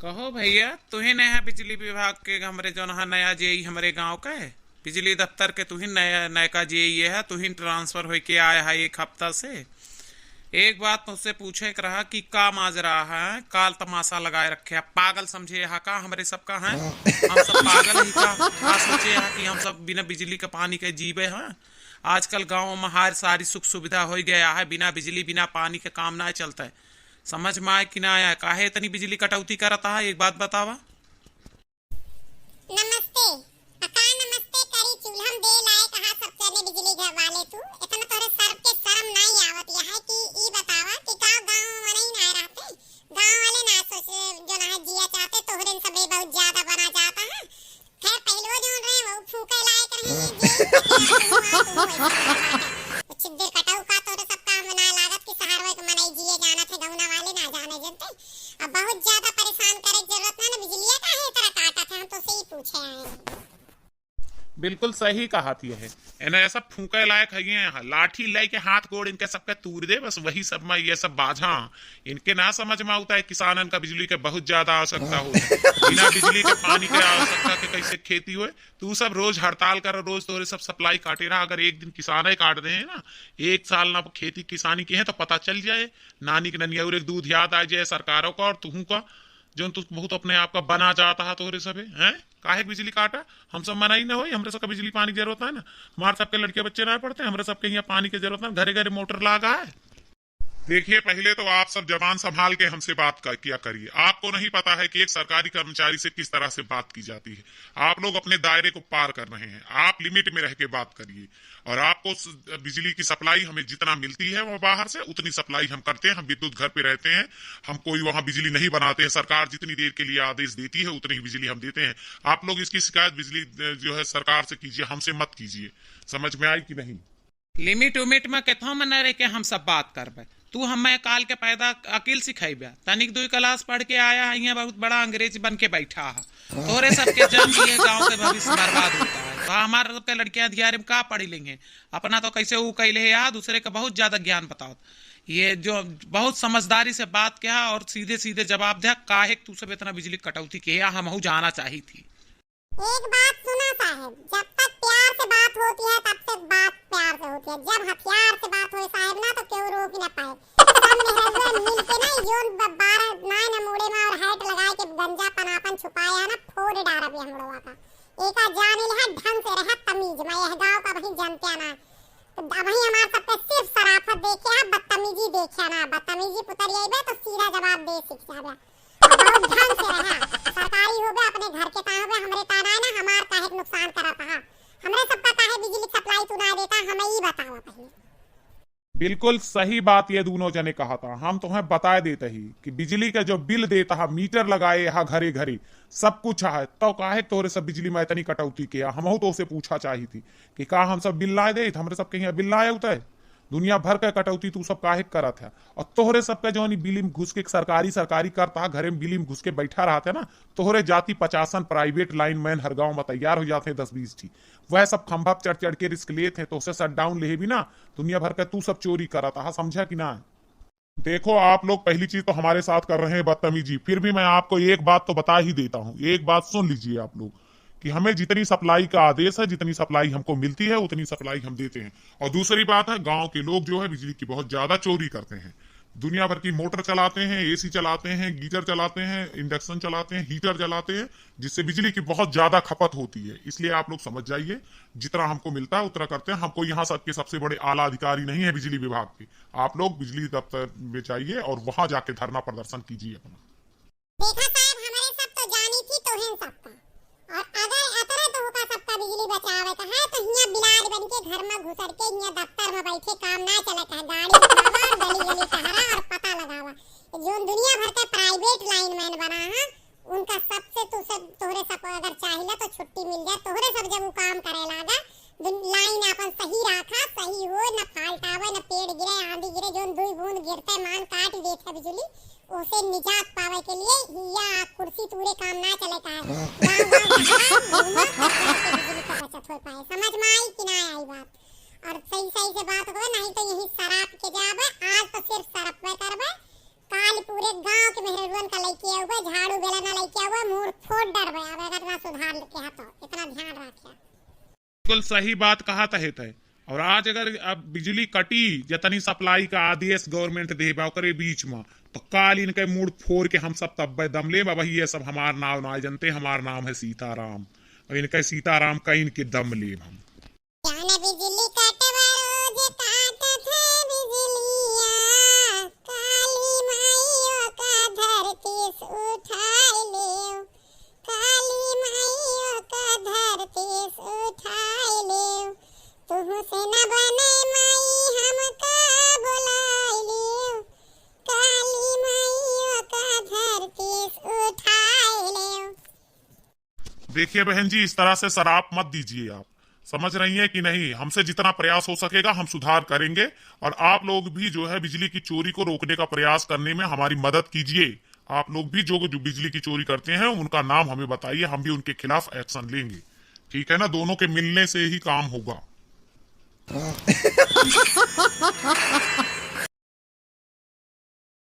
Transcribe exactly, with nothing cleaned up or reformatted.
कहो भइया, तुहिन है बिजली विभाग के, हमरे जौन है नया जेई हमरे गाँव का है, बिजली दफ्तर के तुहिन नया, नयका जेई है, तुहिन transfer होइके आया है एक हफ्ता से। एक बात तुझसे पूछे के रहा कि का माजरा है, काल तमाशा लगाए रखे है, पागल समझे है का हमरे सबका है? हम सब पागल ही का? का सोचे है कि हम सब बिना बिजली के पानी के जीवे हैं? आजकल गाँव में हर सारी सुख सुविधा हो गया है, बिना बिजली बिना पानी के काम ना चलता है। समझ में आए कि ना आए? काहे इतनी बिजली कटौती करत है, एक बात बतावा। नमस्ते। आ का नमस्ते करी, चूल्हा में दे लाए कहा सब जने बिजली घर वाले तू। इतना तोरे सर के शर्म नाई आवत यह है कि ई बतावा कि का गाँव में नहीं ना रहते? गाँव वाले ना सोचे, जो ना जिया चाहते, तोहरे सब बहुत ज्यादा बना जाता है। खैर, पहलुओ जौन रहे, वो फूके लायक रहे, जे ई के तेरा तू हुआ, तू वैसे ना बाटे। कुछ देर कटाऊ का तोरे सब काम ना लागत कि शहर में एक मनई जिए जानत है, गौना वाले ना जाने जनते। अब बहुत ज्यादा परेशान करे के जरूरत ना, ना बिजलिया काहे इतना काटत है, हम तो से ही पूछे आए हैं। बिल्कुल सही कहा थी है। इन्हें ऐसा फूके लायक है ये यहाँ, लाठी लेके हाथ गोड़ इनके सबके तूर दे, बस वही सब में ये सब बाझा। इनके ना समझ में आता है किसानन का बिजली के बहुत ज्यादा आवश्यकता हो है। बिना बिजली के पानी के आवश्यकता के कैसे खेती होए? तू सब रोज हड़ताल कर, रोज तोरे सब supply काटे रहा। अगर एक दिन किसान ही काट दे है ना, एक साल ना खेती किसानी के है तो पता चल जाए, नानी के ननिया और एक दूध याद आ जाए सरकारों का और तुहू का, जो तू बहुत अपने आप का बना जाता है तोरे सबे, हैं? काहे के बिजली काटा? हम सब मना ही ना होई, हमरे सबका बिजली पानी के जरूरत है ना, हमारे सबके लड़के बच्चे ना पढ़ते, हमरे सबके यहाँ पानी के जरूरत है, घरे घरे मोटर लागा है। देखिए, पहले तो आप सब जबान संभाल के हमसे बात कर, किया करिए। आपको नहीं पता है कि एक सरकारी कर्मचारी से किस तरह से बात की जाती है। आप लोग अपने दायरे को पार कर रहे हैं। आप limit में रह के बात करिए। और आपको स-, बिजली की supply हमें जितना मिलती है वो बाहर से, उतनी supply हम करते हैं। हम विद्युत घर पे रहते हैं, हम कोई वहाँ बिजली नहीं बनाते हैं। सरकार जितनी देर के लिए आदेश देती है उतनी ही बिजली हम देते हैं। आप लोग इसकी शिकायत बिजली, अ, जो है, सरकार से कीजिए, हमसे मत कीजिए। समझ में आई कि नहीं? Limit उमिट में केथो में न रह के हम सब बात करबे। तू हमें काल के पैदा अकिल सिखाइबे। तनिक दुई class पढ़ के आया है, यहाँ बहुत बड़ा अंग्रेज बन के बैठा है। तोरे सबके जन्म ये गाँव के भविष्य बर्बाद होता है। तो हमारे सबके लड़कियाँ अधियारे में का पढ़ी लेंगे? अपना तो कैसे ऊ कैले है, या दूसरे का बहुत ज्यादा ज्ञान बताओ। ये जो बहुत समझदारी से बात किया और सीधे सीधे जवाब दिया, काहे तू सब इतना बिजली कटौती किया, हमहू जाना चाही थी। एक बात सुना साहेब, जब तक प्यार से बात होती है तब तक बात प्यार से होती है। जब हथियार से बात होए साहेब ना तो केहू रोक ना पाए। सब मेहररुआ मिल के ना जोन ब-, बारह नाइन मुड़े में और hat लगाए के गंजापन आपन छुपाया है ना, फोड़ डारब ये हम लोगवा का। एका जाने ले है, ढंग से रहा तमीज में, यह गाँव का वही जनते ना। तो अबहीं हमार सबके सिर्फ शराफत देखे है, बदतमीजी देखे ना। बदतमीजी पुतरियाइबे तो सीधा जवाब दे सीख जाबे। बहुत ढंग से रहा। सरकारी होबे, अपने घर के ता होबे, हमरे ता ना है ना, हमार काहे के नुकसान करत हा? हमरे सबका काहे बिजली supply तू ना देता, हमें ई बतावा पहले। बिल्कुल सही बात ये दोनों जने कहा था। हम तोहें बताए देते ही कि बिजली का जो bill देता हा, meter लगाए हा घरे घरे, सब कुछ है, तो काहे तोरे सब बिजली में इतनी कटौती किया? हमहू तो उसे पूछा चाही थी कि का हम सब bill लाए दे, हमरे सबके यहाँ bill लाए होता है? दुनिया भर का कटौती तू सब काहे करत है? और तोहरे सबका जौन ई बिली में घुस के सरकारी, सरकारी करता है, घरे में बिली में घुस के बैठा रहत है ना, तोहरे जाति पचासन private lineman हर गाँव में तैयार हो जाते हैं, दस बीस ठी। वह सब खंभा पे चढ़ चढ़ के risk लेत हैं, तो उसे shutdown ले भी ना, दुनिया भर का तू सब चोरी करत है, समझा कि ना? देखो, आप लोग पहली चीज तो हमारे साथ कर रहे हैं बदतमीजी, फिर भी मैं आपको एक बात तो बता ही देता हूँ, एक बात सुन लीजिए आप लोग कि हमें जितनी supply का आदेश है, जितनी supply हमको मिलती है, उतनी supply हम देते हैं। और दूसरी बात है, गांव के लोग जो है बिजली की बहुत ज्यादा चोरी करते हैं, दुनिया भर की मोटर चलाते हैं, एसी चलाते हैं, गीजर चलाते हैं, induction चलाते हैं, heater जलाते हैं, जिससे बिजली की बहुत ज्यादा खपत होती है। इसलिए आप लोग समझ जाइए, जितना हमको मिलता है उतना करते हैं। हमको यहाँ सबके सबसे बड़े आला अधिकारी नहीं है बिजली विभाग के, आप लोग बिजली दफ्तर में जाइए और वहां जाके धरना प्रदर्शन कीजिए अपना। देखा साहब, हमरे सब तो जानी थी तोहें सबका। और अगर अतरे तोहका सबका बिजली बचावे का है तो हियां बिलाट बन के घर में घुसर के हियां दफ्तर में बैठे काम ना चले का है। गाड़ी उठावा और गली गली टहरा और पता लगावा। ये जोन दुनिया भर के private lineman बना है, उनका सबसे तू सब, तोहरे सब अगर चाहिला तो छुट्टी मिल जाए। तोहरे सब जब उ काम करे लागा, दुन-, line आपन सही राखा, सही हो, न fault आवे, न पेड़ गिरे, आंधी गिरे, जोन दुई बूंद गिरते मान काट देत है बिजली, ओसे निजात पावे के लिए हिया कुर्सी तूरे काम ना चले का है। गाँव गाँव टहरा, घूमा, तब जाके बिजली के बचत हो पाए। समझ में आई कि ना आई बात? और सही सही से बात हो, नहीं तो यही शराब के जाबे, आज तो सिर्फ शराब में करबे, काल पूरे गांव के मेहररुअन का लइके आउबे, झाड़ू बेलना करबे, अब अगर ना सुधार के है तो इतना ध्यान रखे। बिल्कुल सही बात कहा तहे तय। और आज अगर अब बिजली कटी, जतनी सप्लाई का आदेश गवर्नमेंट दे बा ओकरे बीच में, तो काल इनके मूड़ फोर के हम सब तब्बे दम लेब। अब ये सब हमार नाव ना जनते, हमार नाम है सीताराम। और इनके सीताराम का इनके दम लेब हम। जान बिजली कटवा रोज काटत है बिजलिया, काली माइयों का धरती से उठाए लेव, काली माइयों का धरती से उठाए लेव, तुहू से न बने माई हमका बुलाए लेव, काली माइयों का धरती से उठाए लेव। देखिए बहन जी, इस तरह से शराप मत दीजिए आप। समझ रही हैं कि नहीं? हमसे जितना प्रयास हो सकेगा हम सुधार करेंगे। और आप लोग भी जो है बिजली की चोरी को रोकने का प्रयास करने में हमारी मदद कीजिए। आप लोग भी जो, जो बिजली की चोरी करते हैं उनका नाम हमें बताइए, हम भी उनके खिलाफ एक्शन लेंगे। ठीक है ना, दोनों के मिलने से ही काम होगा।